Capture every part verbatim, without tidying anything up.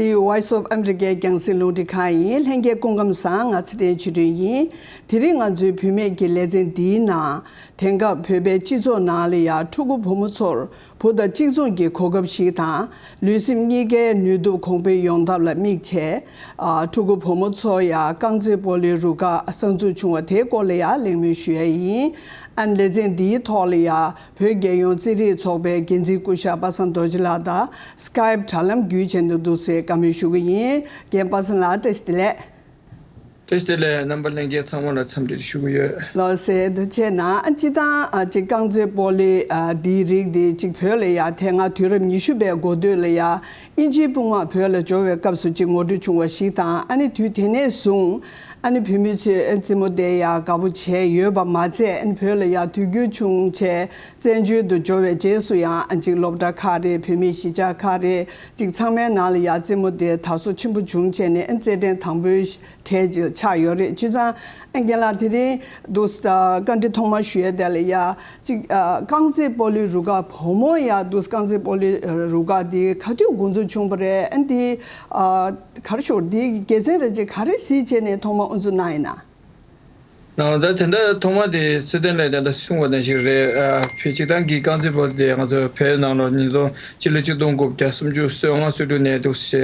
འདི་Voice of America རྒྱང་སྲིང་རླུང་འཕྲིན་ཁང་ཡིན། ལྷན་རྒྱས་སྐུ་ཁམས་བཟང་། ང་ཚེ་བརྟན་ཆོས་སྒྲོན་ཡིན། དེ་རིང་ང་ཚོའི་བུད་མེད་ཀྱི་ལེ་ཚན་འདིའི་ནང་། དེང་སྐབས་བོད་པའི་སྤྱི་ཚོགས་ནང་ལ་ཡང་ཕྲུ་གུ་བུ་མོ་ཚོར་བུ་དང་གཅིག་མཚུངས་ཀྱི་གོ་སྐབས་ཤིག་དང་། ལུས་སེམས་གཉིས་ཀའི་ནུས་སྟོབས་གོང་འཕེལ་ཡོང་ཐབས་ལ་དམིགས་བྱས། ཨ། ཕྲུ་གུ་བུ་མོ་ཚོ་ཡང་རྐང་རྩེད་སྤོ་ལོའི་རུ་ཁག་གསར་འཛུགས་བྱུང་བ་དེའི་སྐོར་ལ་ཡང་གླེང་མོལ་ཞུ་ཡ་ཡིན། ཨ། ལེ་ཚན་འདིའི་ཐོག་ལ་ཡང་བོད་རྒྱལ་ཡོངས་རྩེད་རིགས་ཚོགས་པའི་འགན་འཛིན་སྐུ་ཞབས་པ་སངས་རྡོ་རྗེ་ལགས་དང་Skype་དྲ་ལམ་བརྒྱུད་བྱས་ནས་འདུག་སེ་བཀའ་མོལ་ཞུ་གི་ཡིན། རྒན་པ་སངས་ལགས་བཀྲ་ཤིས་བདེ་ལེགས། བཀྲ་ཤིས་བདེ་ལེགས། རྣམ་པ་ལྷན་རྒྱས་ཚང་མ་ལ་འཚམས་འདྲི་ཞུ་གི་ཡོད། ལགས་སེ། འདི་བྱས་ན་ཨ་སྤྱིར་བཏང་ཨ་ཅིག་རྐང་རྩེད་སྤོ་ལོའི་ཨ་འདིའི་རིགས་འདི་ཅིག་བོད་ལ་ཡ་དེ་སྔ་དུས་རབས་ཉི་ཤུ་པའི་འགོ་སྟོད་ལ་ཡ་དབྱིན་ཇིའི་དཔུང་དམག་བོད་ལ་འབྱོར་བའི་སྐབས་སུ་ཅིག་ངོ་སྤྲོད་བྱུང་བ་ཞིག་དང་། ཨ་ནི་དུས་དེ་ནས་བཟུང་ཨ་ནི་བོད་མི་ཚོས་ཨ་རྩེད་མོ་དེ་ཡ་དགའ་པོ་བྱས་ཡོད་པ་མ་ཚད། ཨ་ནི་བོད་ལ་ཡ་དུས་འགྱུར་བྱུང་བྱས་བཙན་བྱོལ་དུ་འབྱོར་བའི་རྗེས་སུ་ཡང་ཨ་ཅིག་སློབ་གྲྭ་ཁག་རེད། བོད་མིའི་གཞིས་ཆགས་ཁག་རེད། ཅིག་ཚང་མའི་ནང་ལ་ཡ་རྩེད་མོ་དེ་དར་སོ་ཆེན་པོ་བྱུང་བྱས་ནས་ཨ་རྩེད་འགྲན་དང་པོའི་གྲས་ཅིག་ཆགས་ཡོད་རེད། བྱས་ཙང་ཨ་རྒན་ལགས་དེ་རིང་འདུག་སེ་བཀའ་འདྲི་ཐོག་མ་ཞུ་ཡས་དེ་ལ་ཡ་ཅིག་ཨ་རྐང་རྩེད་སྤོ་ལོའི་རུ་ཁག་བུ་མོ་ཡ་འདུག་སེ་རྐང་རྩེད་སྤོ་ལོའི་རུ་ཁག་འདི་ག་དུས་འགོ་འཛུགས་བྱུང་བ་རེད། ཨ་འདི་ཨ་ག་རེ་ཞུ། འདི་དགེ་མཚན་རེད་ཅེས་ག་རེ་གཟིགས་བྱས་ནས་ཐོག་མ་དབུ་འཛུགས་གནང་ཡིན་ན། ནའང་ད་དེ་འདྲ་ཐོག་མ་དེ་ཚེ་བརྟན་ལགས་དེ་འདྲ་གསུངས་པ་ནང་བཞིན་རེད། ཨ་བོད་སྤྱིར་བཏང་གི་རྐང་རྩེད་སྤོ་ལོ་དེ་ང་ཚོ་བོད་ནང་ལོགས་ཉིས་སྟོང་སྤྱི་ལོ་ཆིག་སྟོང་དགུ་བརྒྱ་སུམ་ཅུ་སོ་ལྔ་སོ་དྲུག་ནས་འདུག་སེ་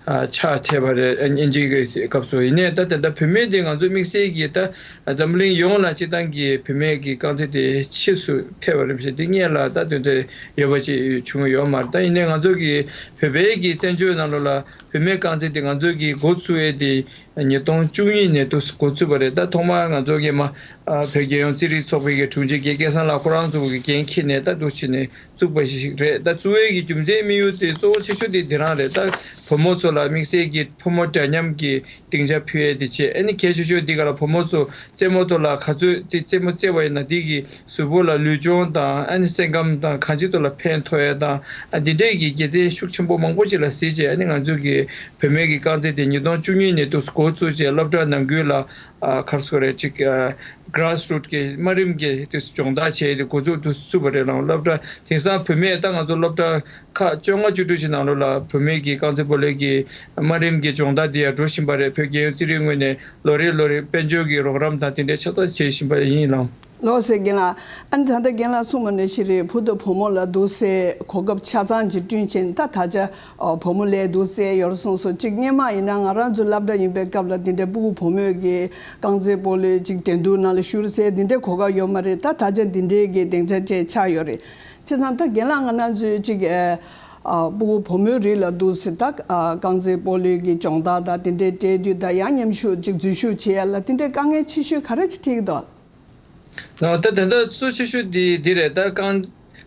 ཨ་ཆགས་ཐེབས་པ་རེད། ཨ་དབྱིན་ཇི་གི་སྐབས་སུ། ཡིན་ནའི་ད་དེ་འདྲ་བུད་མེད་དེ་ང་ཚོ་དམིགས་བསལ་གྱི་ད་འཛམ་གླིང་ཡོངས་ལ་སྤྱིར་བཏང་གི་བུད་མེད་ཀྱི་རྐང་རྩེད་དེ་ཕྱིས་སུ་ཕེབས་པ་རེད་ཟེར་དེ་སྔོན་ལ་ད་དེ་འདྲ་ཡོད་པ་ཅིག་བྱུང་ཡོད་མ་རེད། ད་ཡིན་ནའི་ང་ཚོ་གི་བོད་པའི་གི་བཙན་བྱོལ་ནང་ལོགས་ལ་བུད་མེད་རྐང་རྩེད་དེ་ང་ཚོ་གི་འགོ་བཙུགས་ཡས་དེ་ཉིས་སྟོང་བཅུ་གཉིས་ནས་འདུག་འགོ་བཙུགས་པ་རེད། ད་ཐོག་མར་ང་ཚོ་གི་མ་ཨ་བོད་རྒྱལ་ཡོངས་རྩེད་རིགས་ཚོགས་པའི་གི་དྲུང་ཆེ་རྒན་སྐལ་བཟང་ལགས་ཁོ་རང་ཚོ་གི་འགན་འཁྱེར་ནས་ད་འདུག་བྱས་ནས་བཙུགས་པ་ཞིག་རེད། ད་བཙུགས་ཡས་ཀྱི་རྒྱུ་མཚན་དམིགས་ཡུལ་དེ་གཙོ་བོ་ཆེ་ཤོས་དེ་འདི་རང་རེད། ད་བུ་མོ་ཚོ་ལ་དམིགས་བསལ་གྱི་ཕོ་མོ་འདྲ་མཉམ་གྱི་སྡིངས་ཆ་ཕུལ་ཡས་དེ་བྱས། ཨ་ནི་གལ་ཆེ་ཤོས་འདི་ག་ལ་བུ་མོ་ཚོ་རྩེད་མོ་ཐོག་ལ་ག་ཚོད་དེ་རྩེད་མོ་རྩེ་བ་ཡིན་ན་དེ་གི་གཟུགས་པོ་ལ་ལུས་སྦྱོང་དང་ཨ་ནི་སེམས་ཁམས་དང་གང་ཅིའི་ཐོག་ལ་ཕན་ཐོགས་ཡས་དང་། ཨ་འདི་འདྲས་ཀྱི་དགེ་མཚན་ཤུགས་ཆེན་པོ་མང་པོ་ཅིག་ལ་གཟིགས་བྱས། ཨ་ནི་ང་ཚོ་གི་བུད་མེད་ཀྱི་རྐང་རྩེད་དེ་ཉིས་སྟོང་བཅུ་གཉིས་ནས་འདུག་འགོ་བཙུགས་བྱས་སློབ་གྲྭ་ནང་ཁུལ་ལ་ཨ་ག་རེ་ཟེར་དགོས་རེད། ཅིག་ཨ་grassroot་གི་དམའ་རིམ་གྱི་དེ་སྦྱོང་བརྡར་བྱས་ཏེ་འགོ་འཛུགས་དུ་བཙུགས་པ་རེད་ལགས། སློབ་གྲྭ་དེང་སང་བུད་མེད་ད་ང་ཚོ་སློབ་གྲྭ་ཁག་བཅོ་ལྔ་བཅུ་དྲུག་ཅིག་ནང་ལོགས་ལ་བུད་མེད་ཀྱི་རྐང་རྩེད་སྤོ་ལོའི་གི་དམའ་རིམ་གྱི་སྦྱོང་བརྡར་དེ་ཡང་འགྲོ་བཞིན་པ་རེད། བོད་རྒྱལ་ཡོངས་རྩེད་རིགས་ངོས་ནས་ལོ་རེ་ལོ་རེ་དཔལ་འབྱོར་གྱི་རོགས་རམ་དང་དེ་འདྲའི་ཆ་ཚང་བྱེད་བཞིན་པ་ཡིན་ལགས། ལགས་སེ་རྒན་ལགས། ཨ་ནི་ད་ལྟ་རྒན་ལགས་གསུངས་པ་ནང་བཞིན་རེད། བུ་དང་བུ་མོ་ལ་འདུག་སེ་གོ་སྐབས་ཆ་ཚང་ཅིག་བསྐྲུན་བྱས་ནས་ད་ད་ཆ་ཨ་བུ་མོ་ལས་འདུག་སེ་ཡོད་རེད་གསུངས་སོང་། གཅིག་སྔོན་མ་ཡིན་ན་ང་རང་ཚོ་སློབ་གྲྭ་ཡིན་པའི་སྐབས་ལ་དེ་འདྲའི་སྤུ་གུ་བུ་མོས་ཀྱི་རྐང་རྩེད་སྤོ་ལོའི་ཅིག་འགྲན་བསྡུར་ནང་ལ་ཞུགས་རེད་ཟེར་དེ་འདྲའི་གོ་སྐབས་ཡོད་མ་རེད། ད་ད་ཆ་དེ་འདྲའི་གི་སྡིངས་ཆ་བཅས་ཆགས་ཡོད་རེད། བྱས་ཙང་ད་རྒན་ལགས་ང་རང་ཚོའི་ཅིག་ཨ་སྤུ་གུ་བུ་མོའི་རིགས་ལ་འདུག་སེ་ད་ཨ་རྐང་རྩེད་སྤོ་ལོའི་གི་སྦྱོང་བརྡར་དང་དེ་འདྲའི་སྤྲད་དུས་ད་ཡང་མཉམ་ཞུགས་ཅིག་འཛུལ་ཞུགས་བྱེད་ཡ་ལ་དེ་འདྲའི་དཀའ་ངལ་ཆེ་ཤོས་ག་རེ་ཅིག་འཕྲད་ཀྱི་འདུག་ད་ད་ལྟ་གཙོ་ཆེ་ཤོས་འདི་འདི་རེད། ད་རྐང་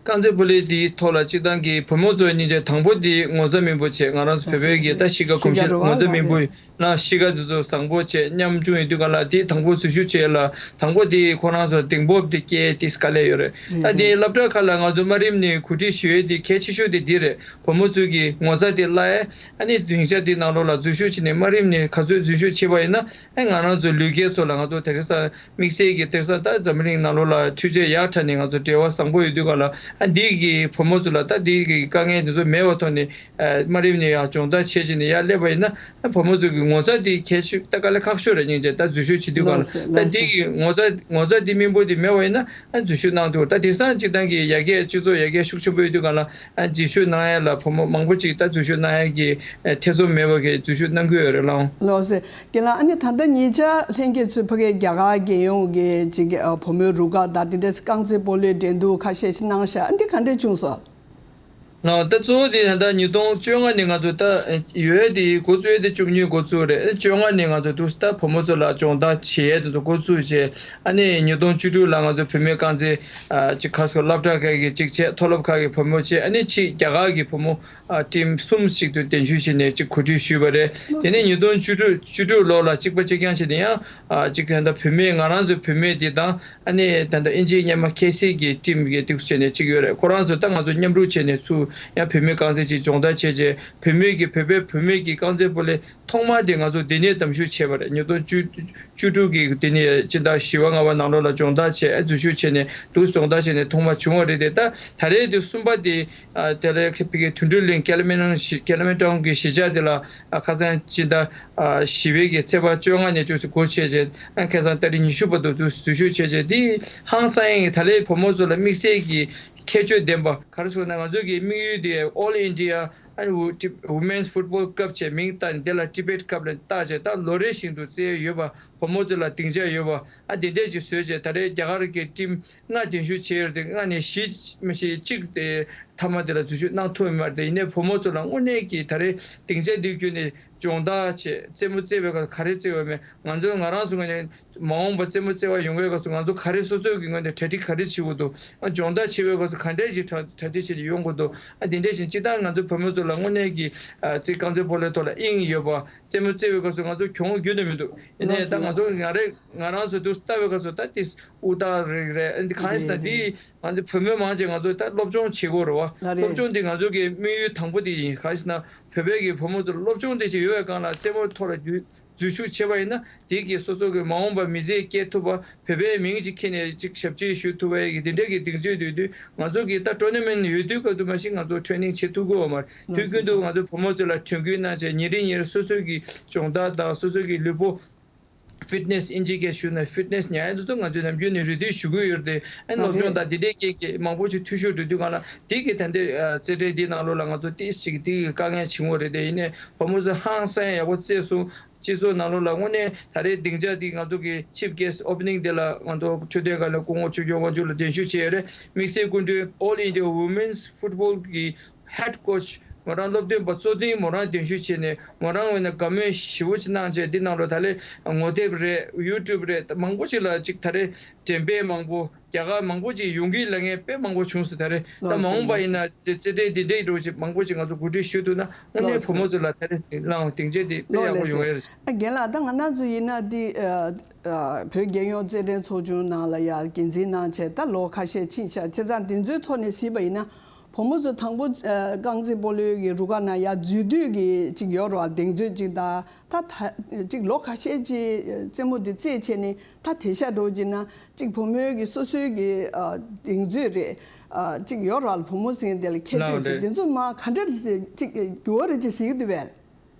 རྐང་རྩེད་སྤོ་ལོའི་འདིའི་ཐོག་ལ་སྤྱིར་བཏང་གི་བུ་མོ་ཚོ་སྙིང་རྗེ། དང་པོ་འདི་ངོ་ཚ་མིན་པོ་བྱས། ང་རང་ཚོ་བོད་པའི་གི་ད་གཤིས་ཀ་གོམས་གཤིས་ངོ་ཚ་མིན་པོ་ན་གཤིས་ཀ་འདི་ཚོ་བཟང་པོ་བྱས། ཉམ་ཆུང་ཡིན་དུས་ག་ལ་དེ་དང་པོ་འཛུལ་ཞུགས་བྱས་ལ་དང་པོ་དེ་ཁོ་རང་ཚོ་གདེང་སྤོབས་དེ་སྐྱེ་དེ་དཀའ་ལས་ཡོད་རེད། ད་དེ་སློབ་གྲྭ་ཁག་ལ་ང་ཚོ་དམའ་རིམ་ནས་གོ་སྒྲིག་ཞུ་ཡས་དེ་གལ་ཆེ་ཤོས་དེ་འདི་རེད། བུ་མོ་ཚོ་གི་ངོ་ཚ་དེ་བརླག་ཡས། ཨ་ནི་སྡིངས་ཆ་དེ་ནང་ལོགས་ལ་འཛུལ་ཞུགས་བྱས་ནས་དམའ་རིམ་ནས་ག་ཚོད་འཛུལ་ཞུགས་བྱས་པ་ཡིན་ན་ཨ་ང་རང་ཚོ་ལུས་རྒྱལ་ཚོ་ལ་ང་ཚོ་དེ་རིང་སང་དམིགས་བསལ་གྱི་དེང་སང་ད་འཛམ་གླིང་ནང་ལོགས་ལ་འཕྲུལ་ཆས་ཡག་དྲགས་ནས་ང་ཚོ་འབྲེལ་བ་བཟང་པོ་ཡོད་དུས་ག་ལ་ཨ་འདི་གི་བུ་མོ་ཚོ་ལ་ད་འདི་གི་དཀའ་ངལ་འདི་ཚོ་མེད་པའི་ཐོག་ནས་ཨ་དམའ་རིམ་ནས་ཡར་སྦྱོང་བརྡར་བྱེད་བྱས་ནས་ཡར་སླེབས་པ་ཡིན་ན་ཨ་བུ་མོ་ཚོ་གི་ངོ་ཚ་འདི་གལ་ཆེ་ད་དཀའ་ལས་ཁག་ཤོས་རེད། སྙིང་རྗེ། ད་འཛུལ་ཞུགས་བྱེད་དུས་ག་ལ་ད་འདི་གི་ངོ་ཚ་ངོ་ཚ་འདི་སྨིན་པོ་འདི་མེད་པ་ཡིན་ན་ཨ་འཛུལ་ཞུགས་གནང་ཐུབ། ད་དེང་སང་སྤྱིར་བཏང་གི་ཡར་རྒྱས་སྤྱི་ཚོགས་ཡར་རྒྱས་ཤུགས་ཆེན་པོ་ཡོད་དུས་ག་ལ་ཨ་འཛུལ་ཞུགས་གནང་ཡ་ལ་བུ་མོ་མང་པོ་ཅིག་ད་འཛུལ་ཞུགས་གནང་ཡ་གི་ཨ་ཐེ་ཚོམ་མེད་པ་གི་འཛུལ་ཞུགས་གནང་གི་ཡོད་རེད་ལགས། ལགས་སེ། རྒན་ལགས། ཨ་ནི་ད་ལྟ་ཉེ་ཆར་ལྷན་རྒྱས་ཚོས་ཕ་གིའི་རྒྱ་གར་རྒྱལ་ཡོངས་ཀྱི་ཅིག་ཨ་བུ་མོའི་རུ་ཁག་དང་དེ་འདྲའི་རྐང་རྩེད་སྤོ་ལོའི་འགྲན་བསྡུར་ཁ་ཤས་ཤིག་གནང་ཤག་ཨ་འདི་ག་འདྲས་བྱུང་སོང་། ལགས། ད་གཙོ་བོ་དེ་ད་ལྟ་ཉིས་སྟོང་བཅོ་ལྔ་ནས་ང་ཚོ་ད་ཡོད་དེ་འགོ་བཙུགས་ཡས་དེ་བཅུ་གཉིས་འགོ་བཙུགས་རེད། བཅོ་ལྔ་ནས་ང་ཚོ་དུས་ད་བུ་མོ་ཚོ་ལ་སྦྱོང་བརྡར་བྱེད་ཡས་དེ་ཚོ་འགོ་བཙུགས་བྱས། ཨ་ནི་ཉིས་སྟོང་བཅུ་དྲུག་ལ་ང་ཚོ་བུད་མེད་རྐང་རྩེད་ཨ་ཅིག་ཁ་སོ་སློབ་གྲྭ་ཁག་གི་ཅིག་བྱས། མཐོ་སློབ་ཁག་གི་བུ་མོ་བྱས། ཨ་ནི་ཕྱིས་རྒྱ་གར་གྱི་བུ་མོ་ཨ་ཊིམ་གསུམ་ཞིག་ཏུ་གདན་ཞུ་བྱས་ནས་ཅིག་གོ་སྒྲིག་ཞུས་པ་རེད། དེ་ནས་ཉིས་སྟོང་བཅུ་དྲུག་བཅུ་དྲུག་ལོ་ལ་གཅིག་པ་གཅིག་རྐྱང་བྱས་ནས་ཡང་ཨ་ཅིག་ད་ལྟ་བུད་མེད་ང་རང་ཚོའི་བུད་མེད་འདི་དང་ཨ་ནི་ད་ལྟ་ཨིན་ཇིའི་སྔོན་མ་ཁེ་སི་གི་ཊིམ་གི་འདུག་བྱས་ནས་ཅིག་ཡོད་རེད། ཁོ་རང་ཚོ་ད་ང་ཚོ་མཉམ་རུབ་བྱས་ནས་ཚུར་ ཡང་བུད་མེད་རྐང་རྩེད་ཅིག་སྦྱོང་བརྡར་བྱས་རྗེས་བུད་མེད་ཀྱི་བོད་པའི་བུད་མེད་ཀྱི་རྐང་རྩེད་སྤོ་ལོའི་ཐོག་མ་དེ་ང་ཚོ་འདི་ནས་གདམ་ཞུ་བྱས་པ་རེད། ཉིས་སྟོང་བཅུ་བཅུ་དྲུག་གི་འདི་ནས་སྤྱི་ཟླ་བཞི་པ་ལྔ་པ་ནང་ལོགས་ལ་སྦྱོང་བརྡར་བྱས་འཛུལ་ཞུགས་བྱས་ནས་འདུག་སྦྱོང་བརྡར་བྱས་ནས་ཐོག་མ་བྱུང་བ་རེད་དེ། ད་ད་རེས་དེ་གསུམ་པ་དེ་དེ་ལས་ཁེ་ཕི་གི་དུད་འགྲོ་གླིང་ཀེ་ལ་མེ་ནང་ཞི་ཀེ་ལ་མེ་ཊའུན་གྱི་གཞིས་ཆགས་དེ་ལ་ཁ་སང་སྤྱི་ཟླ་བཞི་པའི་གི་ཚེས་པ་བཅོ་ལྔ་ནས་བཅུ་གཅིག་སྒོ་ཕྱེ་རྗེས་ཁ་སང་ཏ་རིག་ཉི་ཤུ་བར་དུ་འཛུལ་ཞུགས་བྱས་རྗེས་དེ་ཧང་སང་ཡིན། ད་ལས་བུ་མོ་ཚོ་ལ་དམིགས་བསལ་གྱི་ཁྱད་ཆོས་ལྡན་པ་ག་རེ་ཟེར་ན་ང་ཚོ་གི་དམིགས་ཡུལ་དེ་All India and Women's Football Cup བྱས་མིང་བཏགས་འདི་ལ་Tibet Cup ལ་བཏགས་བྱས་ད་ལོ་རེ་བཞིན་དུ་རྩེ་ཡོད་པ། བུ་མོ་ཚོ་ལ་སྡིངས་ཆ་ཡོད་པ་ཨ་དེ་འདྲས་ཅིག་བཟོས་བྱས་ད་རེས་རྒྱ་གར་གྱི་ཊིམ་ལྔ་གདན་ཞུ་བྱས་ཡོད་རེད་དེ། ལྔ་ནས་བཞི་མ་གཞི་གཅིག་དེ་མཐའ་མ་དེ་ལ་འཛུལ་ཞུགས་གནང་ཐུབ་ཡོད་མ་རེད་དེ། ཡིན་ནའི་བུ་མོ་ཚོ་ལ་དངོས་གནས་ཀྱི་ད་རེས་སྡིངས་ཆ་འདི་བརྒྱུད་ནས་སྦྱོང་བརྡར་བྱས་རྩེད་མོ་རྩེ་བའི་སྐབས་ག་རེ་རྩེ་བ་མེད། ང་ཚོ་ང་རང་ཚོ་ངོས་ནས་མ་འོངས་པ་རྩེད་མོ་རྩེ་བ་ཡོང་བའི་སྐབས་སུ་ང་ཚོ་ག་རེ་སོ་སོའི་གི་ངོས་ནས་གྲ་སྒྲིག་ག་རེ་བྱེད་དགོས་འདུག་ཨ་སྦྱོང་བརྡར་བྱེད་པའི་སྐབས་སུ་ག་འདྲས་ཅིག་གྲ་གྲ་སྒྲིག་བྱས་ནས་ཡོང་དགོས་འདུག་ཨ་དེ་འདྲས་བཞིན་སྤྱིར་བཏང་ང་ཚོ་བུ་མོ་ཚོ་ལ་དངོས་གནས་ཀྱི་ཨ་རྩེད་རྐང་རྩེད་སྤོ་ལོའི་ཐོག་ལ་དབྱིངས་ཡོད་པ། རྩེད་མོ་རྩེ་བའི་སྐབས་སུ་ང་ཚོ་གྱོང་རྒྱུ་ནི་མི་འདུག་ཡིན་ནའི་ད་ང་ཚོ་ང་རེ་ང་རང་ཚོ་དུ་ལྟ་བའི་སྐབས་སུ་ད་དེ་དབུགས་ཐག་རིང་རེད། འདི་གང་ཡིན་ཟེར་ན་འདི་ང་ཚོ་བུད་མེད་མང་ཆེ་ང་ཚོ་ད་སློབ་སྦྱོང་བྱེད་དགོས་རེད་བ། ལགས་རེད། སློབ་སྦྱོང་འདི་ང་ཚོ་གི་དམིགས་ཡུལ་དང་པོ་དེ་ཡིན། གང་ཡིན་ཟེར་ན་བོད་པའི་གི་བུ་མོ་ཚོ་སློབ་སྦྱོང་དེ་ཞིག་ཡོད་པའི་སྒང་ལ་རྩེད་མོ་ཐོག་ལ་རྒྱུ་འཛུལ་ཞུགས་བྱས་པ་ཡིན་ན་དེ་གི་སོ་སོ་གི་མ་འོངས་པ་མི་ཚེ་སྐྱེལ་ཐུབ་པ། བོད་པའི་མིང་ཅིག་ཁྱེར་ནས་ཅིག་ཞབས་ཕྱི་ཞུ་ཐུབ་པའི་གི་དེ་འདྲའི་གི་གདེང་ཚོད་ཡོད་དུས་ང་ཚོ་གི་ད་ཊོར་ན་མེན་ཊ་ཡོད་དུས་སྐབས་དུ་མ་ཞིག་ང་ཚོ་ཊེ་རེ་ནིང་བྱེད་ཐུབ་ཀྱི་ཡོད་མ་རེད། དུས་རྒྱུན་དུ་ང་ཚོ་བུ་མོ་ཚོ་ལ་དྲན་སྐུལ་གནང་བྱས་ཉིན་རེ་ཉིན་རེ་སོ་སོ་གི་སྦྱོང་བརྡར་དང་སོ་སོ་གི་ལུས་པོ་ཕིཊ་ནེ་སི་ཨིན་ཇི་སྐད་ཞུས་ན་ཕིཊ་ནེ་སི་ཉར་ཡ་འདུག་ང་ཚོས་ནམ་རྒྱུན་ནས་རེ་ལྟོས་ཞུ་གི་ཡོད་རེད་དེ། ཨ་ནི་སློབ་སྦྱོང་དང་དེ་འདྲའི་སྐད་ཀྱི་མང་པོ་ཞིག་འཐུས་ཤོར་འགྲོ་དུས་སྒང་ལ་དེ་གི་ད་ལྟའི་རྩེད་འགྲན་འདིའི་ནང་ལོགས་ལ་ང་ཚོ་ཏིས་ཅིག་དེ་གི་དཀའ་ངལ་ཆེན་པོ་རེད་དེ། ཡིན་ནའི་བུ་མོ་ཚོ་ཧང་སང་ཡག་པོ་རྩེས་སོང་། སྤྱི་ཚོགས་ནང་ལོགས་ལ་དངོས་གནས་ད་རེས་སྡིངས་ཆ་འདི་ང་ཚོ་གི་ཆིཕ་གེ་སི་ཊི་ཨོ་པེ་ནིང་དེ་ལ་ང་ཚོ་འཕྲོད་བསྟེན་ཁང་ནས་སྐུ་ངོ་ཆོས་སྐྱོང་དབང་ཕྱུག་ལགས་གདན་ཞུ་བྱས་ཡོད་རེད། དམིགས་བསལ་སྐུ་མགྲོན་All India Women's Football གི་ཧེཌ་ཀོ་ཆི་མོ་རང་སློབ་སྟོན་པ་གཙོ་འཛིན་མོ་རང་གདན་ཞུ་བྱས་ནས་མོ་རང་ངོས་ནས་དགའ་མོས་ཞེ་པོ་ཅིག་གནང་བྱས་འདི་ནང་ལོགས་ད་ལས་ངོ་དེབ་རེད། ཡུ་ཊུབ་རེད། མང་པོ་ཅིག་ལ་ཅིག་ད་རེས་འགྲེམས་སྤེལ་མང་པོ་རྒྱ་གར་མང་པོ་ཅིག་ཡོང་གི་ལབ་མཁན་དཔེ་མང་པོ་བྱུང་སོང་། ད་རེས་ད་ལགས་མ་འོངས་པ་ཡིན་ན་དེ་རྩེད་འགྲན་འདི་འདྲའི་འགྲོ་ཅིག་མང་པོ་ཅིག་ང་ཚོ་གོ་སྒྲིག་ཞུ་ཐུབ་ན་དངོས་གནས་བུ་མོ་ཚོ་ལ་ད་རེས་ལའང་སྡིངས་ཆ་དེ་དཔེ་ཡག་པོ་ཡོང་ཡ་རེད། ཨ་རྒན་ལགས་ད་ང་རང་ཚོ་ཡིན་ན་འདི་ཨ་ཨ་བོད་རྒྱལ་ཡོངས་རྩེད་འགྲན་ཚོགས་ཆུང་ནང་ལ་ཡ་འགན་འཛིན་གནང་བྱས་ད་ལོ་ཁ་ཤས་ཕྱིན་ཤག་བྱས་ཙང་འདི་ཚོའི་ཐོག་ནས་གཟིགས་པ་ཡིན་ན། བུ་མོ་ཚོ་དང་པོ་ཨ་རྐང་རྩེད་སྤོ་ལོའི་གི་རུ་ཁག་ནང་ཡར་འཛུལ་དུས་ཀྱི་ཅིག་ཡོད་རེད་བ། གདེང་ཚོད་ཅིག་དང་ད་ད་ཅིག་ལོ་ཁ་ཤས་ཅིག་རྩེད་མོ་འདི་རྩེས་བྱས་ནས་ད་དེང་སང་འདྲ་བོ་ཅིག་ན་ཅིག་བུ་མོའི་གི་སོ་སོའི་གི་ཨ་གདེང་ཚོད་རེད། ཨ་ཅིག་ཡོད་རེད་བ། བུ་མོ་ཟེར་མཁན་དེ་ལ་ཁྱད་ཆོས་ཅིག་ལགས་རེད། འདི་ཚོ་མ་ག་འདྲ་ཅིག་འགྱུར་བ་རེ་ཅིག་གཟིགས་ཀྱི་འདུག་པས།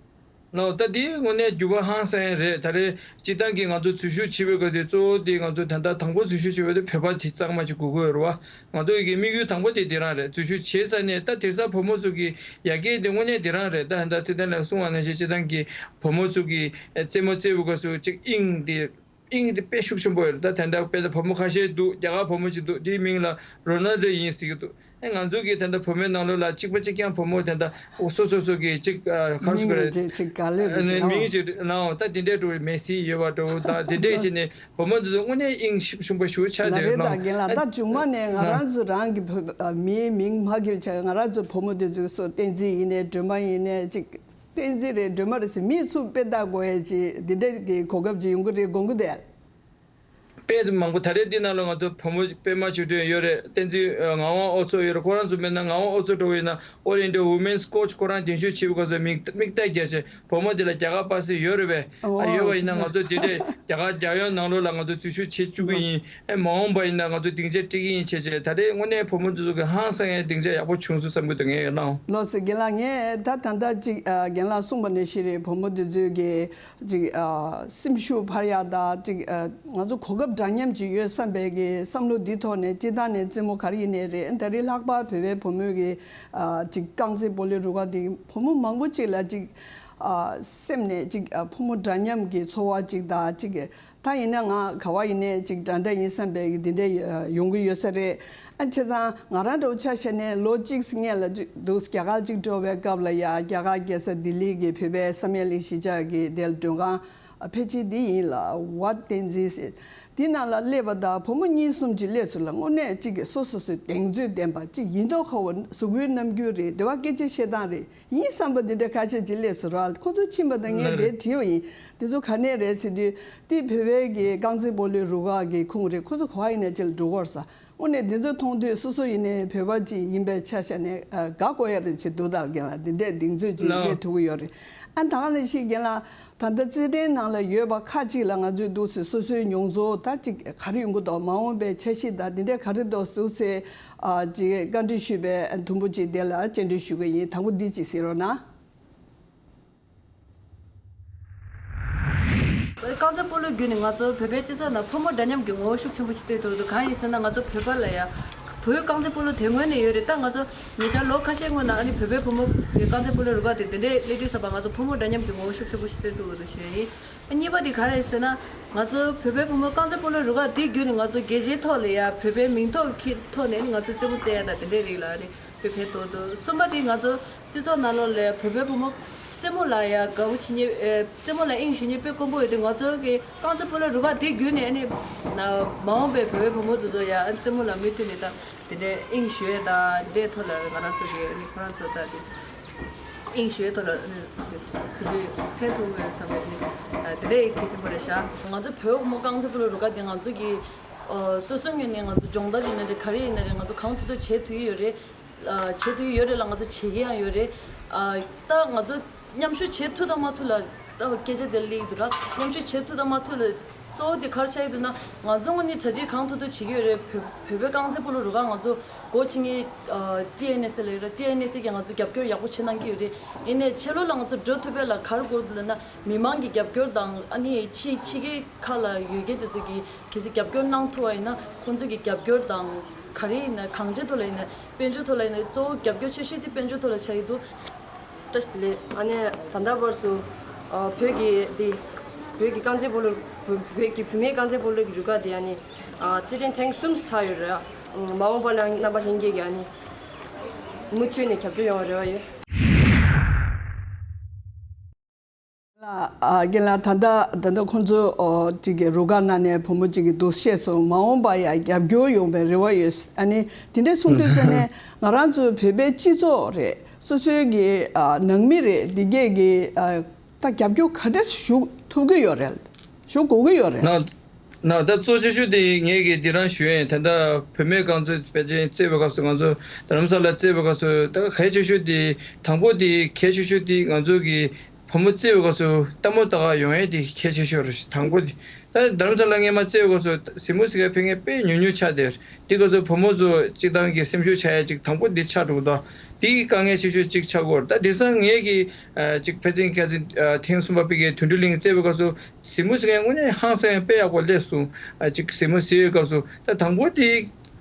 ལགས། ད་འདིའི་དངོས་གནས་འགྱུར་བ་ཧང་སང་རེད། ད་རེས་སྤྱིར་བཏང་གི་ང་ཚོ་འཛུལ་ཞུགས་བྱེད་པའི་སྐབས་དེ་གཙོ་བོ་དེ་ང་ཚོ་ད་ལྟ་དང་པོ་འཛུལ་ཞུགས་བྱེད་པའི་དུས་བོད་པ་དེ་གཙང་མ་ཅིག་དགོས་ཀྱི་ཡོད་རེད་བ། ང་ཚོ་ཡི་གེ་དམིགས་ཡུལ་དང་པོ་དེ་དེ་རང་རེད། འཛུལ་ཞུགས་བྱས་ཚར་ནས་ད་དེང་སང་བུ་མོ་ཚོ་གི་ཡ་གི་དེ་དངོས་གནས་དེ་རང་རེད། ད་ད་ཚེ་བརྟན་ལགས་གསུངས་པ་ནང་བཞིན་སྤྱིར་བཏང་གི་བུ་མོ་ཚོ་གི་རྩེད་མོ་རྩེ་བའི་སྐབས་སུ་ཅིག་དབྱིངས་དེ་དབྱིངས་དེ་དཔེ་ཤུགས་ཆེན་པོ་ཡོད་རེད། ད་ད་ལྟ་དཔེ་ད་བུ་མོ་ཁ་ཤས་འདུག་རྒྱ་གར་བུ་མོ་ཅིག་འདུག་དེའི་མིང་ལ་རོ་ནལ་ཌོ་ཡིན་ཟེར་གྱི་འདུག་ཨེ་ང་ཚོ་གི་ད་ལྟ་བུད་མེད་ནང་ལོགས་ལ་གཅིག་པ་གཅིག་རྐྱང་བུ་མོ་ད་ལྟ་སོ་སོ་སོ་གི་གཅིག་ཨ་ག་རེ་ཟེར་དགོས་རེད། མིང་ཅིག་ག་ལེར་རེད་ཅིག་ཨ་མིང་ཅིག་ནའོ་ད་དེ་འདྲའི་འགྲོ་བའི་མེ་སི་ཡོད་པ་འདྲ་བོ་ད་དེ་འདྲའི་ཅིག་ནས་བུ་མོ་འདི་ཚོ་དངོས་གནས་དབྱིངས་ཤུགས་ཆེན་པོ་ཞེ་པོ་ཆགས་ལ་བསྡད་རེད། ད་ནའོ་རྒན་ལགས་ད་མཇུག་མ་ནས་ང་རང་ཚོ་རང་གི་བོད་མིའི་མིང་མ་འཁྱེར་བྱས་ང་རང་ཚོ་བུ་མོ་འདི་ཚོ་སོ་བསྟན་འཛིན་ཡིན་ནའི་སྒྲོལ་མ་ཡིན་ནའི་ཅིག་བསྟན་འཛིན་རེད་སྒྲོལ་མ་རེད་ཟེར་མིང་ཚུར་དཔེ་བཏགས་དགོས་ཡས་ཅིག་འདི་འདྲའི་གི་གོ་སྐབས་ཅིག་ཡོང་གི་རེད་དགོངས་ཀྱི་འདུག་དཔེ་མང་པོ་ད་རེས་འདི་ནང་ལ་ང་ཚོ་བུ་མོ་པད་མ་ཆོས་སྒྲོན་ཡོད་རེད། བསྟན་འཛིན་ངག་དབང་ཨོ་ཚོ་ཡོད་རེད། ཁོ་རང་ཚོ་མེད་ན་ངག་དབང་ཨོ་ཚོ་འགྲོ་བ་ཡིན་ན་All India Women's Coach ཁོ་རང་གདན་ཞུ་བྱེད་པའི་སྐབས་སུ་མིག་མིག་བལྟས་རྒྱག་བྱས་བུ་མོ་འདི་ལ་རྒྱ་གར་པ་སེ་ཡོད་རེད་པས། ཨ་ཡོད་པ་ཡིན་ན་ང་ཚོ་འདི་འདྲས་རྒྱ་གར་རྒྱལ་ཡོངས་ནང་ལོགས་ལ་ང་ཚོ་འཛུལ་ཞུགས་བྱེད་བཅུག་གི་ཡིན། ཨེ་མ་འོངས་པ་ཡིན་ན་ང་ཚོ་སྡིངས་ཆ་སྤྲད་ཀྱི་ཡིན་བྱས་བྱས་ད་རེས་དངོས་གནས་བུ་མོ་འདི་ཚོ་གི་ཧང་སང་ཡའི་སྡིངས་ཆ་ཡག་པོ་བྱུང་སོང་བསམ་གྱི་འདུག་ངས་ཡང་ན། ལགས་སོ་རྒན་ལགས་ངས་ད་ད་ལྟ་ཅིག་ཨ་རྒན་ལགས་གསུངས་པ་ནང་བཞིན་རེད། བུ་མོ་འདི་ཚོས་ཀྱི་ཅིག་ཨ་སེམས་ཤུགས་འཕར་ཡག་དང་ཅིག་ཨ་ང་ཚོ་གོ་སྐབས་འདྲ་མཉམ་ཅིག་ཡོད་བསམ་པའི་གི་བསམ་བློ་འདི་ཐོག་ནས་སྤྱིར་བཏང་ནས་རྩེད་མོ་ག་རེ་ཡིན་ནའི་རེད། ད་རེས་ལྷག་པར་བོད་པའི་བུ་མོའི་གི་ཨ་ཅིག་རྐང་རྩེད་སྤོ་ལོའི་རུ་ཁག་འདི་བུ་མོ་མང་པོ་ཅིག་ལ་ཅིག་ཨ་སེམས་ནས་ཅིག་ཨ་ཕོ་མོ་འདྲ་མཉམ་གི་ཚོར་བ་ཅིག་དང་ཅིག་ད་ཡིན་ན་ང་ག་བ་ཡིན་ནའི་ཅིག་འདྲ་འདྲ་ཡིན་བསམ་པའི་གི་འདི་འདྲ་ཡོང་གི་ཡོད་ས་རེད། ཨ་བྱས་ཙང་ང་རང་འདྲ་བོ་ཆ་བཞག་ནས་ལོ་གཅིག་སྔས་ལ་ཅིག་འདུག་རྒྱ་གར་ཅིག་འགྲོ་བའི་སྐབས་ལ་ཡ་རྒྱ་གར་རྒྱལ་ས་ལྡི་ལི་གི་བོད་པའི་བསམ་ཡས་གླིང་གཞིས་ཆགས་ཀྱི་དེར་མགྲོན་ཁང་ཕལ་ཆེར་འདི་ཡིན་ལ་ཝ་བསྟན་འཛིན་ཟེར་འདི་ནང་ལ་སླེབས་པ་དང་བུ་མོ་གཉིས་གསུམ་ཅིག་སླེབས་སོང་ལ་དངོས་གནས་ཅིག་གི་སོ་སོ་སོའི་གདེང་ཚོད་ལྡན་པ་ཅིག་ཡིན་མདོག་ཁ་པོ་གཟུགས་པོའི་རྣམ་འགྱུར་རེད། དེ་བ་སྐད་ཆ་བཤད་སྟངས་རེད། ཡིན་བསམ་པ་འདི་འདྲ་ཁ་ཤས་ཅིག་སླེབས་སོང་ར། ཁོ་ཚོ་ཕྱིན་པ་དང་ངས་ལགས་དེ་རེད། དྲིས་པ་ཡིན། འདི་ཚོ་ག་ནས་རེད་ཟེར་དུས་དེ་བོད་པའི་གི་རྐང་རྩེད་སྤོ་ལོའི་རུ་ཁག་གི་ཁོངས་རེད། ཁོ་ཚོ་ག་བ་ཡིན་ནའི་ཅིག་ལ་འགྲོ་གི་ཡོད་རེད་ཟེར། དངོས་གནས་འདི་ཚོ་མཐོང་དུས་སོ་སོ་ཡིན་ནའི་བོད་པ་ཅིག་ཡིན་པའི་ཆ་བཞག་ནས་ཨ་དགའ་དགོས་ཡ་རེད་ཅེས་འདུག་ད་རྒན་ལགས་འདི་འདྲས་གདེང་ཚོད་ཅིག་ལགས། སླེབས་ཐུབ་ཀྱི་ཡོད་རེད། ཨ་ད་ག་ནང་བཞིན་རྒན་ལགས་ད་ལྟ་རྩེད་འགྲན་ནང་ལ་ཡོད་པ་ཁག་ཅིག་ལ་ང་ཚོས་འདུག་སེ་སོ་སོའི་མྱོང་ཚོར་ད་ཅིག་ག་རེ་ཡོང་གི་འདུག་མ་འོངས་པའི་འཆར་གཞི་དང་འདི་འདྲས་ག་རེ་འདུག་འདུག་སེ་ཨ་ཅིག་བཀའ་འདྲི་ཞུས་པའི་དུམ་བུ་ཅིག་དེ་ལ་བཅར་འདྲི་ཞུ་གི་ཡིན། དང་པོ་འདི་ཅིག་གཟིགས་རོགས་གནང་། རྐང་རྩེད་སྤོ་ལོ་བརྒྱུད་ནས་ང་ཚོ་བོད་པའི་སྤྱི་ཚོགས་ནང་ཕོ་མོ་འདྲ་མཉམ་གྱི་ངོ་བོ་ཤུགས་ཆེན་པོ་ཞིག་སྟོན་ཐུབ་འདུག་གང་ཡིན་ཟེར་ན་ང་ཚོ་བོད་པ་ལ་ཡ་བོད་རྐང་རྩེད་སྤོ་ལོ་དེ་སྔོན་ནས་ཡོད་རེད། ད་ང་ཚོ་ཉེ་ཆར་ལོ་ཁ་ཤས་སྔོན་ན་ཨ་ནི་བོད་པའི་བུ་མོ་གི་རྐང་རྩེད་སྤོ་ལོའི་རུ་ཁག་དེ་དེ་འདྲའི་སླེབས་དུས་ཙམ་པ་ང་ཚོ་ཕོ་མོ་འདྲ་མཉམ་གྱི་ངོ་བོ་ཤུགས་ཆེན་པོ་ཞིག་སྟོན་ཐུབ་འདུག་ཞུ་ཡ་ཡིན། ཨ་གཉིས་པ་དེ་ག་རེ་ཡིན་ཟེར་ན་ང་ཚོ་བོད་པའི་བུ་མོ་རྐང་རྩེད་སྤོ་ལོའི་རུ་ཁག་དེ་བརྒྱུད་ནས་ང་ཚོ་རྒྱལ་སྤྱིའི་ཐོག་ལ་ཡ་བོད་པའི་མིང་ཐོག་གི་ཐོག་ནས་ཨ་ནི་ང་ཚོ་རྩེད་མོ་རྩེ་ཡ་དང་དེ་འདྲའི་རིགས་ལ་ཨ་ནི་དཔེ་ཕན་ཐོགས་འདུག་གསུམ་པ་དེ་ང་ཚོ་སྤྱི་ཚོགས་ནང་ལོགས་ལ་བོད་པའི་བུ་མོ་རྩེད་མོ་ལ་ཡ་དགའ་པོ་བྱེད་མཁན་ཨེ་རྩེད་མོ་ལ་དབྱིངས་ཞུགས་མཁན་དཔེ་དཀོན་པོ་ཡོད་དུས་ང་ཚོ་གི་རྐང་རྩེད་སྤོ་ལོ་རུ་ཁག་དེ་བརྒྱུད་ནས་ཨ་ནི་ན་མ་འོངས་པའི་བོད་པའི་བུ་མོ་དེ་ཚོ་ཡ་ཨ་རྩེད་མོ་ལ་མུ་མཐུད་ནས་ད་དེ་འདྲའི་དབྱིངས་ཞུགས་ཡ་ད་དེ་འདྲའི་ཐོག་ལ་ང་རང་ཚོ་གི་ཨ་ནི་ཁོ་རང་ཚོ་ད་དེ་དབྱིངས་ཞུགས་ཡ་ཐོག་ལ་ཨ་ནི་དེ་དེ་ཚོས་ཕན་ཐོགས་ཡོད་བསམ་པའི་ཨ་ནི་དེ་འདྲའི་གལ་ཆེན་པོ་རེད་ཤག་ང་ཚོ་བོད་བུ་མོ་རྐང་རྩེད་སྤོ་ལོ་རུ་ཁག་དེ་ང་ཚོ་གི་ཨ་སོ་སོའི་ངོས་ནས་ང་ཚོ་སྦྱོང་བརྡར་ཡིན་ན་རེད། ག་རེ་ཡིན་ན་རེད། ང་ཚོ་གང་ཐུབ་ཐུབ་བྱེད་ཐུབ་ཀྱི་ཡོད་རེད། ཨ་བྱེད་ཐུབ་ཀྱི་ཡོད་རེད་ལ་ང་ཚོ་བྱེད་ཀྱི་ཡང་ཡོད་རེད། ཨ་ད་ང་ཚོ་མཉམ་ཞུགས་བྱེད་ཐུབ་དང་མ་ཐུབ་ལ་ད་སྐད་ཆ་དེ་སླེབས་ཀྱི་འདུག་ར། མཉམ་ཞུགས་བྱེད་ཐུབ་དང་མ་ཐུབ་ལ་གཙོ་བོ་དེ་ག་རེ་ཆགས་ཀྱི་འདུག་ན་ང་ཚོ་དངོས་གནས་གྲ་སྒྲིག་གང་ཐུབ་ཐུབ་བྱེད་ཀྱི་ཡོད་རེད། བོད་བོད་པའི་རྐང་རྩེད་སྤོ་ལོ་རུ་ཁག་ང་ཚོ་འགོ་ཁྲིད་མཁན་ཨ་ཊི་ཨེན་ཨེ་སི་ལབ་ཡོད་ར། ཊི་ཨེན་ཨེ་སི་གིས་ང་ཚོ་རྒྱབ་སྐྱོར་ཡག་པོ་བྱེད་གནང་གི་ཡོད་རེད། ཡིན་ནའི་ཕྱི་ལོགས་ལ་ང་ཚོ་འགྲོ་ཐུབ་པ་ལ་ག་རེ་དགོས་འདུག་ལབ་ན་མི་མང་གི་རྒྱབ་སྐྱོར་དང་ཨ་ནི་ཕྱི་ཕྱི་རྒྱལ་ཁག་ལ་ཡོད་མཁན་དེ་ཚོ་གིས་གལ་སྲིད་རྒྱབ་སྐྱོར་གནང་ཐུབ་པ་ཡིན་ན་ཁོང་ཚོ་གི་རྒྱབ་སྐྱོར་དང་ག་རེ་ཡིན་ན་གང་ཅིའི་ཐོག་ལ་ཡིན་ན་དཔལ་འབྱོར་ཐོག་ལ་ཡིན་ན་གཙོ་བོ་རྒྱབ་སྐྱོར་ཆེ་ཤོས་དེ་དཔལ་འབྱོར་ཐོག་ལ་ཆགས་ཀྱི་འདུག་བཀྲ་ཤིས་བདེ་ལེགས། ཨ་ནི་ད་ལྟ་བར་དུ་ཨ་བོད་ཀྱི་དེ་བོད་ཀྱི་རྐང་རྩེད་སྤོ་ལོ་བོད་བོད་ཀྱི་བུད་མེད་རྐང་རྩེད་སྤོ་ལོ་གི་རུ་ཁག་དེ་ཨ་ནི་ཨ་རྩེད་འགྲན་ཐེངས་གསུམ་ཆགས་ཡོད་རེད། ཨ་མ་འོངས་པ་ལ་རྣམ་པ་ལྷན་རྒྱས་ཀྱིས་ཨ་ནི་མུ་མཐུད་ནས་རྒྱབ་སྐྱོར་ཡོང་བའི་རེ་བ་ཡོད། ལགས། ཨ་རྒན་ལགས་ད་ལྟ་ད་ལྟ་ཁོང་ཚོ་ཨོ་གཅིག་གི་རུ་ཁག་ནང་ནས་བུ་མོ་གཅིག་གིས་འདུག་བཤད་སོང་། མ་འོངས་པ་ཡང་རྒྱབ་སྐྱོར་ཡོང་བའི་རེ་བ་ཡོད། ཨ་ནི་དེ་འདྲ་གསུང་དུས་ཙམ་ནས་ང་རང་ཚོའི་བོད་པའི་སྤྱི་ཚོགས་རེད། སོ་སོའི་གི་ཨ་ནང་མི་རེད། འདི་གས་ཀྱི་ཨ་ད་རྒྱབ་སྐྱོར་ག་འདྲ་ཞུ་ཐུབ་ཀྱི་ཡོད་རེད། ཞུ་དགོས་ཀྱི་ཡོད་རེད། ན་ན་ད་གཙོ་ཆེ་ཤོས་དེ་ངས་ཀྱི་འདི་རང་ཞུ་ཡིན། ད་ལྟ་བུད་མེད་རྐང་རྩེད་དཔེ་ཅན་རྩེད་པའི་སྐབས་སུ་ང་ཚོ་རྡ་རམ་ས་ལ་རྩེད་པའི་སྐབས་སུ་ད་གལ་ཆེ་ཤོས་དེ་དང་པོ་དེ་གལ་ཆེ་ཤོས་དེ་ང་ཚོ་གི་བུ་མོ་རྩེད་པའི་སྐབས་སུ་ལྟད་མོ་ལྟ་ག་ཡོང་ཡས་དེ་གལ་ཆེ་ཤོས་རེད། དང་པོ་དེ་ད་རྡ་རམ་ས་ལ་སྔས་མ་རྩེད་པའི་སྐབས་སུ་གཟིགས་མོ་གཟིགས་མཁན་ཕལ་སྐད་དཔེ་ཉུང་ཉུང་ཆགས་བསྡད་རེད། དེ་སྐབས་སུ་བུ་མོ་ཚོ་སྤྱིར་བཏང་གི་སེམས་ཤུགས་ཆག་ཡ་ཅིག་དང་པོ་འདི་ཆགས་འགྲོ་གི་འདུག་དེའི་དཀའ་ངལ་ཆེ་ཤོས་ཅིག་ཆགས་ཀྱི་ཡོད་རེད། ད་དེང་སང་ངས་ཀྱི་ཨ་ཅིག་ཕལ་ཆེར་ཁ་ཚིག་ཨ་ཐེངས་གསུམ་པ་ཕ་གིའི་དོན་གྲུབ་གླིང་རྩེད་པའི་སྐབས་སུ་གཟིགས་མོ་གཟིགས་མཁན་དངོས་གནས་ཧང་སང་དཔེ་ཡག་པོ་སླེབས་སོང་། ཨ་ཅིག་གཟིགས་མོ་གཟིགས་པའི་སྐབས་སུ་ད་དང་པོ་དེ་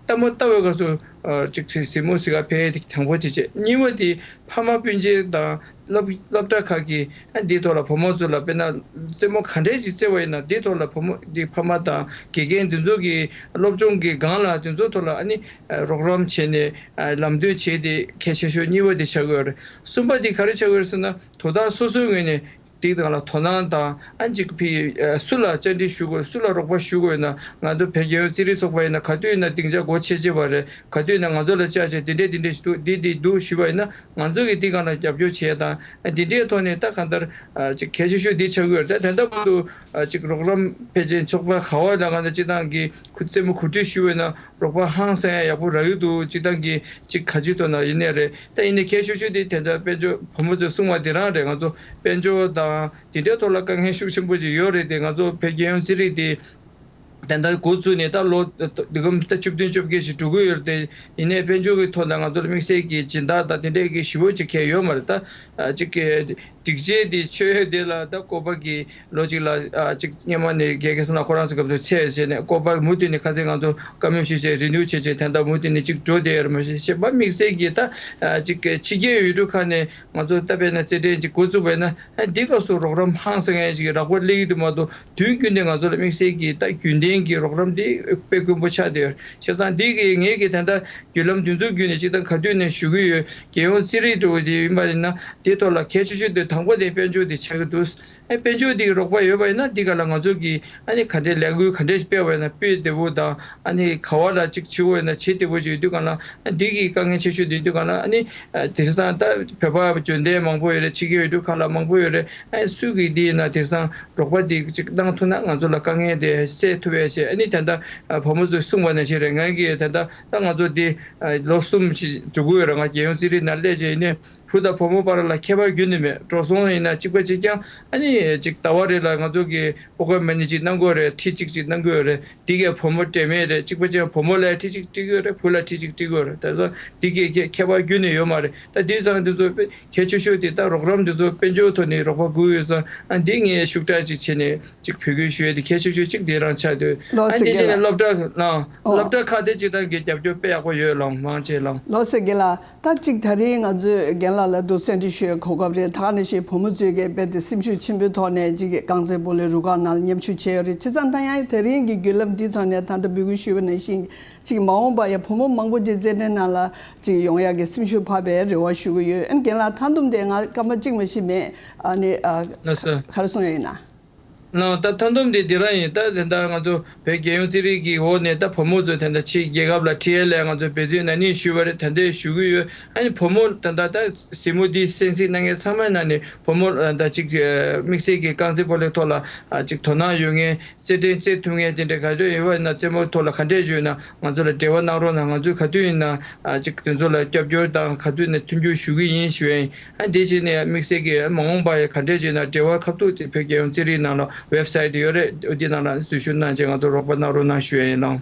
ལྟད་མོ་ལྟ་བའི་སྐབས་སུ་ཨ་ཅིག་གཟིགས་མོ་གཟིགས་ག་ཕེབས་དེ་དང་པོ་དེ་བྱས། གཉིས་པ་དེ་ཕ་མ་སྤུན་མཆེད་དང་སློབ་སློབ་གྲྭ་ཁག་གིས་ཨ་འདིའི་ཐོག་ལ་བུ་མོ་ཚོ་ལ་དཔེར་ན་རྩེད་མོ་ག་འདྲས་ཅིག་རྩེ་བ་ཡིན་ན་འདིའི་ཐོག་ལ་བུ་མོ་འདི་ཕ་མ་དང་དགེ་རྒན་འདི་ཚོ་གིས་སློབ་སྦྱོང་གི་སྒང་ལ་འདི་ཚོའི་ཐོག་ལ་ཨ་ནི་རོགས་རམ་བྱས་ནས་ཨ་ལམ་སྟོན་བྱས་ཏེ་གལ་ཆེ་ཤོས་གཉིས་པ་དེ་ཆགས་ཀྱི་ཡོད་རེད། གསུམ་པ་དེ་ག་རེ་ཆགས་ཀྱི་ཡོད་རེད་ཟེར་ན་དོ་བདག་སོ་སོའི་ངོས་ནས་དེའི་སྒང་ལ་དོ་སྣང་དང་ཨ་ཅིག་ཕི་ཨ་སུ་ལ་བཅར་འདྲི་ཞུ་དགོས། སུ་ལ་རོགས་པ་ཞུ་དགོས་ན་ང་ཚོ་བོད་རྒྱལ་ཡོངས་རྩེད་རིགས་ཚོགས་པ་ཡིན་ན་ག་དུས་ཡིན་ན་སྡིངས་ཆ་སྒོ་ཕྱེ་ཕྱེ་བ་རེད། ག་དུས་ཡིན་ན་ང་ཚོ་ལ་བཅར་བྱས་དེ་འདྲས་དེ་འདྲས་ཞིག་འདུག་འདི་འདི་འདུག་ཞུས་པ་ཡིན་ན་ང་ཚོ་གིས་དེའི་སྒང་ལ་རྒྱབ་སྐྱོར་བྱས་དང་ཨ་འདི་འདྲའི་ཐོག་ནས་ད་གང་ལྟར་ཨ་ཅིག་གལ་ཆེ་ཤོས་འདི་ཆགས་ཀྱི་ཡོད་རེད། ད་ད་ལྟ་བར་དུ་ཨ་ཅིག་རོགས་རམ་ཕལ་ཆེར་ཚོགས་པ་ག་བ་ལ་གང་ལྟར་སྤྱིར་བཏང་གི་ཁུ་རྩེད་མོ་གོ་སྒྲིག་ཞུས་པ་ཡིན་ན་རོགས་པ་ཧང་སང་ཡག་པོ་རག་གི་འདུག་སྤྱིར་བཏང་གི་ཅིག་ག་ཅིའི་ཐོག་ན་ཡིན་ནའི་རེད། ད་ཡིན་ནའི་གལ་ཆེ་ཤོས་དེ་དེ་འདྲ་དཔལ་འབྱོར་བུ་མོ་ཚོས་གསུངས་པ་དེ་རང་རེད། ང་ཚོ་དཔལ་འབྱོར་དང་དེ་འདྲའི་ཐོག་ལ་དཀའ་ངལ་ཤུགས་ཆེན་པོ་ཅིག་ཡོད་རེད་དེ། ང་ཚོ་བོད་རྒྱལ་ཡོངས་རྩེད་རིགས་དེ་དེ་འདྲ་འགོ་བཙུགས་ནས་ད་ལོ་འདི་གམ་ད་བཅུ་བདུན་བཅོ་བརྒྱད་ཞིག་འགྲོ་གི་ཡོད་རེད་དེ། ཡིན་ནའི་དཔལ་འབྱོར་གྱི་ཐོག་ན་ང་ཚོ་ལ་དམིགས་བསལ་གྱི་སྦྱིན་བདག་དང་དེ་འདྲའི་གི་ཞེ་པོ་ཅིག་གང་ཡང་ཡོད་མ་རེད། ད་ཅིག་གི་སྒྲིག་ཆས་དེ་མཆོད་ཡོན་དེ་ལ་ད་སྐོར་པ་གི་ལོ་གཅིག་ལ་ཨ་གཅིག་སྔོན་མ་ནས་རྒན་རྒན་ཟེར་ན་ཁོ་རང་ཚོ་སྐབས་སུ་ཚད་བྱས་ནས་སྐོར་པ་མུ་མཐུད་ནས་ཁ་སང་ང་ཚོ་བཀའ་མོལ་ཞུས་བྱས་རི་ནིའུ་བྱས་བྱས་ད་ལྟ་མུ་མཐུད་ནས་གཅིག་འགྲོ་བསྡད་ཡོད་རེད། མ་གཞི་བཤད་པ་དམིགས་བསལ་གྱིས་ད་ཨ་གཅིག་ཕྱི་རྒྱལ་ཡུལ་གྲུ་ཁག་ནས་ང་ཚོ་ད་དཔེར་ན་རྩེད་འགྲན་གཅིག་འགོ་བཙུགས་པ་ཡིན་ན་ཨ་འདི་སྐབས་སུ་རོགས་རམ་ཧང་སང་ཡ་ཅིག་རག་པ་སླེབས་ཀྱི་འདུག་མ་གཏོགས་དུས་རྒྱུན་ནས་ང་ཚོ་ལ་དམིགས་བསལ་གྱིས་ད་རྒྱུན་ལྡན་གྱི་རོགས་རམ་དེ་དཔེ་དཀོན་པོ་ཆགས་བསྡད་ཡོད་རེད། བྱས་ཙང་འདི་གི་ངེད་ཀྱི་ད་ལྟ་བརྒྱུད་ལམ་འདི་ཚོ་བརྒྱུད་ནས་སྤྱིར་བཏང་ག་དུས་ནས་ཞུ་གི་ཡོད། རྒྱལ་ཡོངས་རྩེད་རིགས་འགྲོ་བ་དེ་ཡིན་པ་ཡིན་ན་དེའི་ཐོག་ལ་གལ་ཆེ་ཤོས་དེ་དང་པོ་དེ་དཔལ་འབྱོར་དེ་ཆགས་ཀྱི་འདུག་ཨེ་དཔལ་འབྱོར་འདི་རོགས་པ་ཡོད་པ་ཡིན་ན་འདི་ག་ལ་ང་ཚོ་གིས་ཨ་ནི་ག་འདྲའི་ལས་འགུལ་ག་འདྲས་སྤེལ་བ་ཡིན་ན་སྤེལ་བདེ་པོ་དང་ཨ་ནི་ག་བ་ལ་ཅིག་བྱེད་དགོས་ཡིན་ན་བྱེད་བདེ་པོ་ཅིག་ཡོད་དུས་གང་ལ་ཨ་འདི་གི་དཀའ་ངལ་ཆེ་ཤོས་དེ་ཡོད་དུས་གང་ལ་ཨ་ནི་ཨ་དེང་སང་ད་བོད་པ་འབྱོར་ལྡན་མང་པོ་ཡོད་རེད། ཕྱི་རྒྱལ་ཡུལ་གྲུ་ཁག་ལ་མང་པོ་ཡོད་རེད། ཨ་སུ་གིས་འདི་ཡིན་ན་དེང་སང་རོགས་པ་འདི་ཅིག་གནང་ཐུབ་ན་ང་ཚོ་ལ་དཀའ་ངལ་དེ་སེལ་ཐུབ་ བྱས་བྱས། ཨ་ནི་ད་ལྟ་ཨ་བུ་མོ་ཚོས་གསུངས་པ་ནང་བཞིན་རེད། ང་གིས་ད་ལྟ་ད་ང་ཚོ་འདི་ཨ་ལོ་གསུམ་ཞིག་འགྲོ་གི་ཡོད་རེད། ང་རྒྱལ་ཡོངས་རྩེད་རིགས་ནང་སླེབས་བྱས། ཡིན་ནའི་བུ་དང་བུ་མོ་བར་ལ་ཁྱད་པར་ཁྱོན་ནས་མེད། འགྲོ་སོང་ཡིན་ན་གཅིག་པ་གཅིག་རྐྱང་། ཨ་ནི་གཅིག་ཟླ་བ་རེ་ལ་ང་ཚོ་གི་པོ་ཀེཊ་མ་ནི་གཅིག་གནང་དགོས་རེད། ཁྲི་གཅིག་གཅིག་གནང་དགོས་རེད། འདི་གའི་བུ་མོ་འབྲེལ་མེད་རེད། གཅིག་པ་གཅིག་བུ་མོ་ལ་ཁྲི་གཅིག་སྤྲད་དགོས་རེད། བུ་ལ་ཁྲི་གཅིག་སྤྲད་དགོས་རེད། དེ་ཚོ་འདི་གའི་ཁྱད་ཁྱད་པར་ཁྱོན་ནས་ཡོད་མ་རེད། ད་དེ་ཙང་དེ་ཚོ་དཔེ་གལ་ཆེ་ཤོས་དེ་ད་རོགས་རམ་དེ་ཚོ་དཔལ་འབྱོར་ཐོག་ནས་རོགས་པ་དགོས་ཡོད་ཙང་། ཨ་འདི་ངས་ཤུགས་དྲག་ཅིག་བྱས་ནས་ཅིག་འབོད་སྐུལ་ཞུ་ཡས་དེ་གལ་ཆེ་ཤོས་ཅིག་དེ་རང་ཆགས་འདུག་ལགས་ཨ་འདི་སེ་རྗེས་ནས་རྒན་ལགས། སློབ་གྲྭ་ནང་ཨོ། སློབ་གྲྭ་ཁག་དེ་ཅིག་ད་གི་རྒྱབ་སྐྱོར་དཔེ་ཡག་པོ་ཡོད་ལགས། མང་ཆེ་ལགས། ལགས་སེ་རྒན་ལགས། ད་གཅིག་ད་རིང་ང་ཚོས་རྒན་ལགས་ལ་འདུག་གསན་གྲོས་ཞུ་ཡས་གོ་སྐབས་རེད། ད་ག་ནང་བཞིན་བུ་མོ་ཚོས་ཀྱི་རྦད་དེ་སེམས་ཤུགས་ཆེན་པོའི་ཐོག་ནས་གཅིག་རྐང་རྩེད་སྤོ་ལོའི་རུ་ཁག་ནང་ལ་མཉམ་ཞུགས་བྱས་ཡོད་རེད། བྱས་ཙང་ད་ཡང་དེ་རིང་གི་བརྒྱུད་ལམ་འདིའི་ཐོག་ནས་ད་ལྟ་འབོད་སྐུལ་ཞུས་པ་ནང་བཞིན་གཅིག་མ་འོངས་པ་ཡང་བུ་མོ་མང་པོ་ཅིག་རྩེད་འགྲན་ནང་ལ་གཅིག་ཡོང་ཡག་གི་སེམས་ཤུགས་འཕར་བའི་རེ་བ་ཞུ་གི་ཡོད། ཨ་ནི་རྒན་ལགས། མཐའ་སྡོམ་དེ་ང་སྐར་མ་གཅིག་མ་ཞིག་མེད། ཨ་ནི་ཨ། ལགས་སོ། ག་རེ་གསུང་ཡ་ཡིན་ན། ནའོ། ད་མཐའ་སྡོམ་དེ་འདི་རང་ཡིན། ད་དེ་འདྲ་ང་ཚོ་བོད་རྒྱལ་ཡོངས་རྩེད་རིགས་ཀྱི་འོག་ནས་ད་བུ་མོ་ཚོ་ད་ལྟ་ཕྱི་རྒྱལ་ཁབ་ལ་ཁྲིད་ཡས་ལ་ང་ཚོ་འབད་བརྩོན་ནན་ནན་ཞུས་པ་རེད། ད་ལྟ་ཞུ་གི་ཡོད། ཨ་ནི་བུ་མོ་ད་ལྟ་ད་གཟིགས་མོ་འདི་གསན་གཟིགས་གནང་མཁན་ཚང་མའི་ནང་ནས་བུ་མོ་ད་ཅིག་དམིགས་བསལ་གྱི་རྐང་རྩེད་སྤོ་ལོའི་ཐོག་ལ་ཅིག་དོ་སྣང་ཡོད་མཁན། རྩེད་འགྲན་རྩེད་ཐུབ་མཁན་དེ་འདྲ་ག་ཚོད་ཡོད་པ་ཡིན་ན། རྩེད་མོའི་ཐོག་ལ་ག་འདྲས་ཡོད་ན་ང་ཚོ་ལ་འབྲེལ་བ་གནང་རོགས་གནང་། ང་ཚོས་ག་དུས་ཡིན་ན་ཨ་ཅིག་དེ་ཚོ་ལ་རྒྱབ་སྐྱོར་དང་ག་དུས་ནས་མཐུན་འགྱུར་ཞུ་གི་ཡིན་ཞུ་ཡ་ཡིན། ཨ་འདི་བྱས་ནས་དམིགས་བསལ་གྱི་མ་འོངས་པ་ཡང་ག་འདྲས་བྱས་ན་འབྲེལ་བ་ཁ་ཐུག་དེ་བོད་རྒྱལ་ཡོངས་རྩེད་རིགས་ནང་ལ་ཝེབ་སའིཊ་ཡོད་རེད། འོ་འདི་ནང་ལ་འཛུལ་ཞུགས་གནང་བྱས་ང་ཚོ་རོགས་པ་གནང་རོགས་གནང་ཞུ་ཡ་ཡིན་ལགས།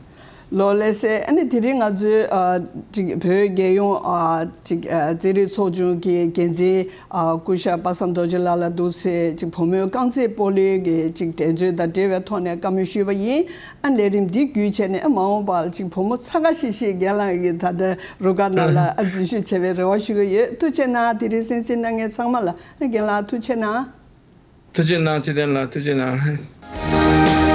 ལགས་སེ། ཨ་ནི་དེ་རིང་ང་ཚོའི་ཨ་ཅིག་བོད་རྒྱལ་ཡོངས་ཨ་ཅིག་ཨ་རྩེད་རིགས་ཚོགས་ཆུང་གི་འགན་འཛིན་ཨ་སྐུ་ཞབས་པ་སངས་རྡོ་རྗེ་ལགས་ལ་འདུག་སེ་ཅིག་བུ་མོའི་རྐང་རྩེད་སྤོ་ལོའི་གི་ཅིག་འགྲན་རྩོད་དང་འབྲེལ་བའི་ཐོག་ནས་བཀའ་མོལ་ཞུས་པ་ཡིན། ཨ་ལས་རིམ་འདི་བརྒྱུད་བྱས་ནས་ཨ་མ་འོངས་པར་ཅིག་བུ་མོ་ཚ་ཁ་ཤིག་ཤིག་རྒན་ལགས་ཀྱི་ད་ལྟ་རུ་ཁག་ནང་ལ་ཨ་འཛུལ་ཞུགས་བྱེད་པའི་རེ་བ་ཞུ་གི་ཡོད། ཐུགས་རྗེ་གནང་། དེ་རིང་གསན་གཟིགས་གནང་མཁན་ཚང་མ་ལ་ཨ་རྒན་ལགས་ཐུགས་རྗེ་གནང་། ཐུགས་རྗེ་གནང་། ཚེ་བརྟན་ལགས་ཐུགས་རྗེ་གནང་།